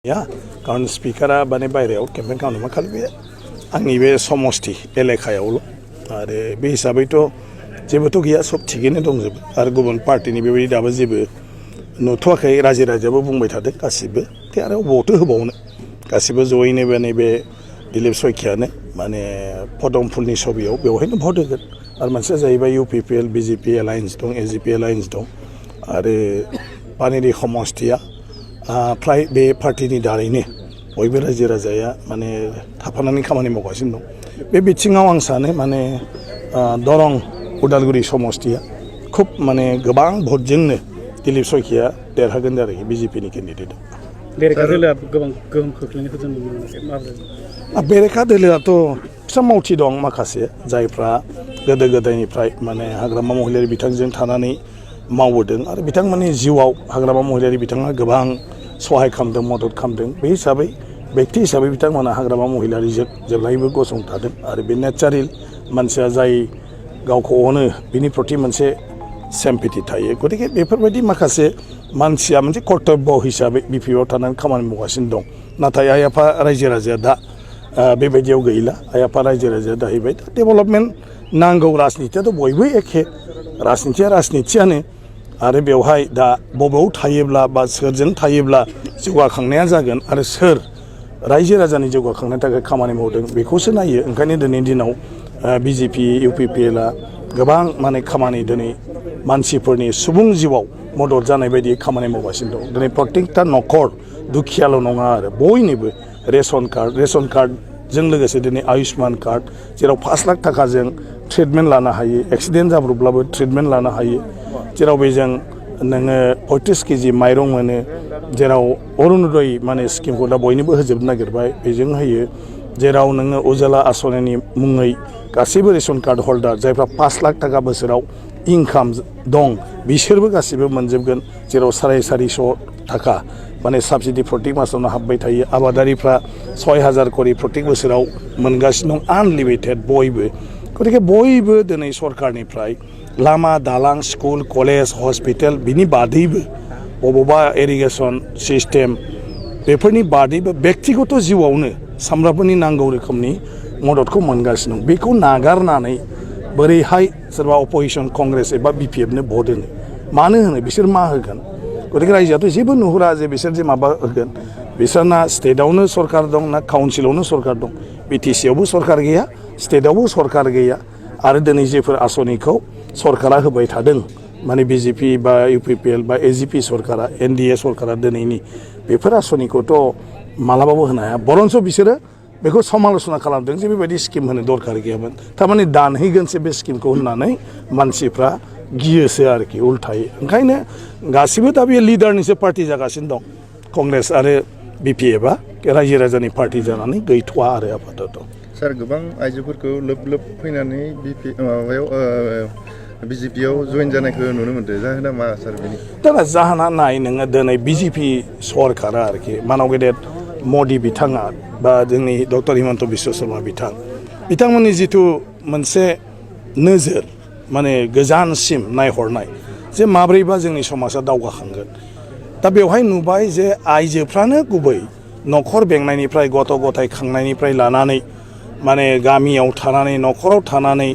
या कारण स्पिकारा माने बायरायाव केम्पेन खालामनो खालि बे आंनि बे समस्ति एलेखायावल' आरो बे हिसाबैथ' जेबोथ' गैया सब थिगैनो दंजोबो आरो गुबुन पार्टिनि बेबायदि दाबो जेबो नुथ'वाखै रायजो राजायाबो बुंबाय थादों गासिबो आरो अबावथो होबावनो गासिबो जयैनो बे नैबे दिलीप सयखियानो माने पदमफुलनि सबियाव बेवहायनो भट होगोन आरो मोनसेया जाहैबाय UPPL BJP एलायन्स दं AGP एलायन्स दं आरो पानेरि समस्तिया फ्राय बे पार्टिनि दारैनो बयबो रायजो राजाया माने थाफानानै खामानि मावगासिनो दं बे बिथिङाव आं सानो माने दरं उदालगुरि समस्तिया खुब माने गोबां भटजोंनो दिलीप सयखिया देरहागोन आरो BJPनि केन्डिडेटआ बेरेखा दोलोआ गोबां गोहोम खोख्लैनायखौ जों नुनो मोनाखै बेरेखा दोलोआथ' फिसा मावथि दं माखासे जायफ्रा गोदो गोदायनिफ्राय माने हाग्रामा महिलारि बिथांजों थानानै मावबोदों आरो बिथांमोननि जिउआव हाग्रामा महिलारि बिथाङा गोबां सहाय खालामदों मदद खालामदों बे हिसाबै व्यक्ति हिसाबै बिथांमोना हाग्रामा महिलारिजों जेब्लायबो गसंथादों आरो बे नेचारेल मानसिया जाय गावखौ अनो बिनि प्रति मोनसे सेम्पेथि थायो गतिके बेफोरबायदि माखासे मानसिया मोनसे कर्तब्य हिसाबै बिपिआव थानानै खामानि मावगासिनो दं नाथाय आइ आफा रायजो राजाया दा बेबायदियाव गैला आइ आफा रायजो राजाया जाहैबाय दा डेभेलपमेन्ट नांगौ राजनितियाथ' बयबो एखे राजनितिया राजनितियानो आरो बेवहाय दा बबेयाव थायोब्ला बा सोरजों थायोब्ला जौगाखांनाया जागोन आरो सोर रायजो राजानि जौगाखांनायनि थाखाय खामानि मावदों बेखौसो नायो ओंखायनो दिनैनि दिनाव BJP UPPLआ गोबां माने खामानि दिनै मानसिफोरनि सुबुं जिउआव मदद जानाय बायदि खामानि मावगासिनो दं दिनै प्रत्येकटा न'खर दुखियाल' नङा आरो बयनिबो रेशन कार्डजों लोगोसे दिनै आयुष्मान कार्ड जेराव 5 लाख थाखाजों ट्रिटमेन्ट लानो हायो एक्सिडेन्ट जाब्रबब्लाबो ट्रिटमेन्ट लानो हायो जेराव बेजों नोङो 35 केजि माइरं मोनो जेराव अरुणोदय माने स्किमखौ दा बयनोबो होजोबनो नागिरबाय बेजों होयो जेराव नोङो उजाला आसनिनि मुङै गासैबो रेशन कार्ड हल्डार जायफ्रा 5 लाख थाखा बोसोराव इनकाम दं बिसोरबो गासिबो मोनजोबगोन जेराव 450 थाखा माने साबसिडि प्रत्येक मासावनो हाबबाय थायो आबादारिफ्रा 6000 करि प्रत्येक बोसोराव मोनगासिनो दं आनलिमिटेड बयबो गतिके बयबो दिनै सरकारनिफ्राय लामा दालां स्कुल कलेज हस्पिटाल बिनि बादैबो बबेबा इरिगेसन सिस्टेम बेफोरनि बादैबो व्यक्तिगत जिउआवनो सामफ्रामबोनि नांगौ रोखोमनि मददखौ मोनगासिनो दं बेखौ नागारनानै बोरैहाय सोरबा अपोजिशन कंग्रेस एबा BPFनो भट होनो मानो होनो बिसोर मा होगोन गतिके रायजोआथ' जेबो नुहुरा जे बिसोर जे माबा होगोन बिसोरना स्टेटआवनो सरकार दं ना काउन्सिलावनो सरकार दं BTCआवबो सरकार गैया स्टेटआवबो सरकार गैया आरो दिनै जेफोर आसनिखौ सरकारा होबाय थादों माने BJP बा UPPL बा AGP सरकारा NDA सरकारा दिनैनि बेफोर आसनिखौथ' मालाबाबो होनो हाया बरन्स बिसोरो बेखौ समाल'सना खालामदों जे बेबायदि स्किम होनो दरकार गैयामोन थारमाने दानहैगोनसो बे स्किमखौ होननानै मानसिफ्रा गियोसो आरोखि उल्थायै ओंखायनो गासिबो दा बे लिडारनिसो पार्टि जागासिनो दं कंग्रेस आरो BPFआ रायजो राजानि पार्टि जानानै गैथ'वा आरो आपातत सार गोबां आइजोफोरखौ लोब फैनानै BJPआव जइन जानायखौ नुनो मोनदों जाहोना मा सार बेनि दाना जाहोना नाय नोङो दिनै BJP सरकारा आरोखि मानाव गेदेर मदि बिथाङा बा जोंनि डक्टर हिमन्त बिश्व शर्मा बिथांमोननि जिथु मोनसे नोजोर माने गोजानसिम नायहरनाय जे माब्रैबा जोंनि समाजा दावगाखांगोन दा बेवहाय नुबाय जे आइजोफ्रानो गुबै न'खर बेंनायनिफ्राय गथ' गथाय खांनायनिफ्राय लानानै माने गामियाव थानानै न'खराव थानानै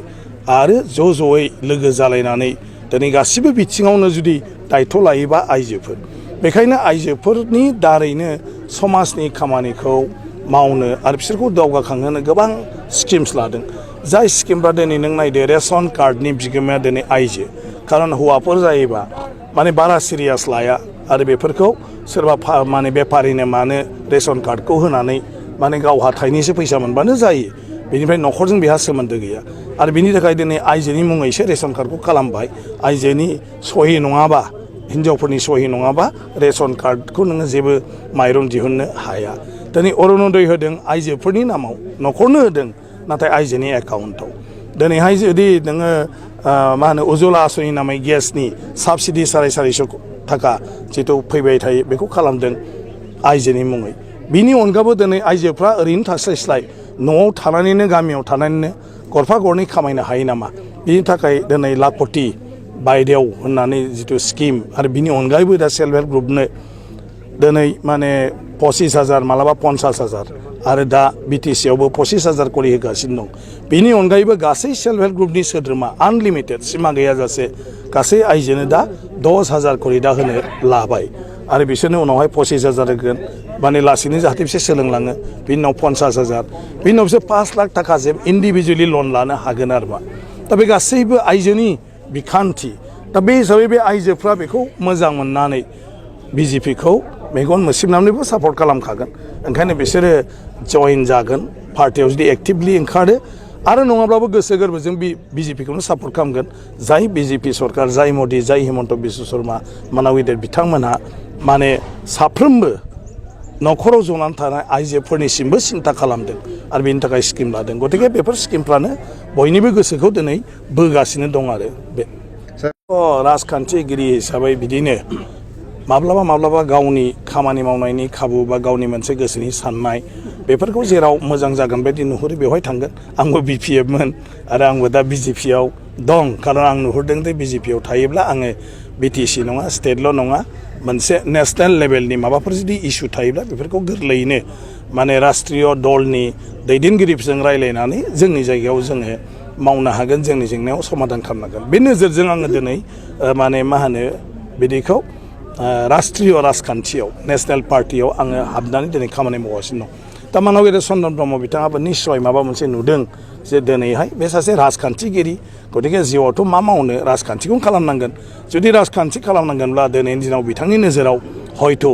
आरो ज'यै लोगो जालायनानै दिनै गासिबो बिथिङावनो जुदि दायथ' लायोबा आइजोफोर बेखायनो आइजोफोरनि दारैनो समाजनि खामानिखौ मावनो आरो बिसोरखौ दावगाखांहोनो गोबां स्किम्स लादों जाय स्किमफ्रा दिनै नों नायदो रेशन कार्डनि बिगोमाया दिनै आइजो खारन हौवाफोर जायोबा माने बारा सिरियास लाया आरो बेफोरखौ सोरबा माने बेफारिनो मानो रेशन कार्डखौ होनानै माने गावहा थाइनैसो फैसा मोनबानो जायो बेनिफ्राय न'खरजों बेहा सोमोन्दो गैया आरो बिनि थाखाय दिनै आइजोनि मुङैसो रेशन कार्डखौ खालामबाय आइजोनि सहि नङाबा हिन्जावफोरनि सहि नङाबा रेशन कार्डखौ नोङो जेबो माइरं दिहुननो हाया दिनै अरुणोदय होदों आइजोफोरनि नामाव न'खरनो होदों नाथाय आइजोनि एकाउन्टआव दिनैहाय जुदि नोङो मा होनो उज्ज्वला आसनि नामै गेसनि साबसिडि 450 थाखा जिथु फैबाय थायो बेखौ खालामदों आइजोनि मुङै बिनि अनगाबो दिनै आइजोफ्रा ओरैनो थास्लायस्लाय न'आव थानानैनो गामियाव थानानैनो गरफा गरनै खामायनो हायो नामा बिनि थाखाय दिनै लाखपति बायदेव होननानै जिथु स्किम आरो बिनि अनगायैबो दा सेल्फ हेल्प ग्रुपनो दिनै माने 25,000 मालाबा 50,000 आरो दा बिटिसियावबो 25,000 करि होगासिनो दं बेनि अनगायैबो गासै सेल्फ हेल्प ग्रुपनि सोद्रोमा आनलिमिटेड सिमा गैयाजासे गासै आइजोनो दा 10,000 करि दा होनो लाबाय आरो बिसोरनो उनावहाय 25,000 होगोन माने लासैनो जाहाथे बिसोर सोलोंलाङो बिनि उनाव 50,000 बिनि उनाव बिसोर 5 लाख थाखासिम इन्डिभिजुवेलि लन लानो हागोन आरो मा दा बे गासैबो आइजोनि बिखान्थि दा बे हिसाबै बे आइजोफ्रा बेखौ मोजां मोननानै बिजेपिखौ मेगन मोसिबनानैबो सापर्ट खालामखागोन ओंखायनो बिसोरो जइन जागोन पार्टियाव जुदि एक्टिभलि ओंखारो आरो नङाब्लाबो गोसो गोरबोजों बिजेपिखौनो सापर्ट खालामगोन जाय बिजेपि सरकार जाय मदि जाय हिमन्त बिश्व शर्मा मानाविदेर बिथांमोनहा माने साफ्रोमबो न'खराव जनानै थानाय आइजोफोरनिसिमबो सिन्था खालामदों आरो बेनि थाखाय स्किम लादों गतिके बेफोर स्किमफ्रानो बयनिबो गोसोखौ दिनै बोगासिनो दं आरो बे राजखान्थिगिरि हिसाबै बिदिनो माब्लाबा गावनि खामानि मावनायनि खाबु बा गावनि मोनसे गोसोनि साननाय बेफोरखौ जेराव मोजां जागोन बायदि नुहुरो बेवहाय थांगोन आंबो बिपिएफमोन आरो आंबो दा बिजेपियाव दं खारन आं नुहुरदों जे बिजेपियाव थायोब्ला आङो बिटिसि नङा स्टेटल' नङा मोनसे नेसनेल लेभेलनि माबाफोर जुदि इसु थायोब्ला बेफोरखौ गोरलैयैनो माने राष्ट्रीय दलनि दैदेनगिरिफोरजों रायलायनानै जोंनि जायगायाव जोङो मावनो हागोन जोंनि जेंनायाव समाधान खालामनो हागोन बे नोजोरजों आङो दिनै माने मा होनो बिदिखौ राष्ट्रीय राजखान्थियाव नेसनेल पार्टियाव आङो हाबनानै दिनै खामानि मावगासिनो दं दा मानाविदेर चन्द्रन ब्रह्म बिथाङाबो निस्सय माबा मोनसे नुदों जे दिनैहाय बे सासे राजखान्थिगिरि गतिके जिउआवथ' मा मावनो राजखान्थिखौनो खालामनांगोन जुदि राजखान्थि खालामनांगोनब्ला दिनैनि दिनाव बिथांनि नोजोराव हयथ'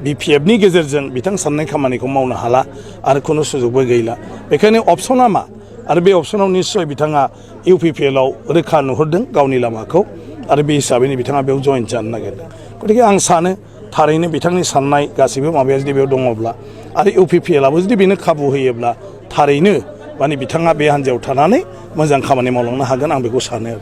बिपिएफनि गेजेरजों बिथां साननाय खामानिखौ मावनो हाला आरो खुनु सुजुगबो गैला बेखायनो अपसना मा आरो बे अपसनाव निस्सय बिथाङा इउपिपिएलआव रोखा नुहुरदों गावनि लामाखौ आरो बे हिसाबैनो बिथाङा बेयाव जइन जानो नागिरदों गतिके आं सानो थारैनो बिथांनि साननाय गासैबो माबाया जुदि बेयाव दङब्ला आरो इउपिपिएलआबो जुदि बेनो खाबु होयोब्ला थारैनो माने बिथाङा बे हान्जायाव थानानै मोजां खामानि मावलांनो हागोन आं बेखौ सानो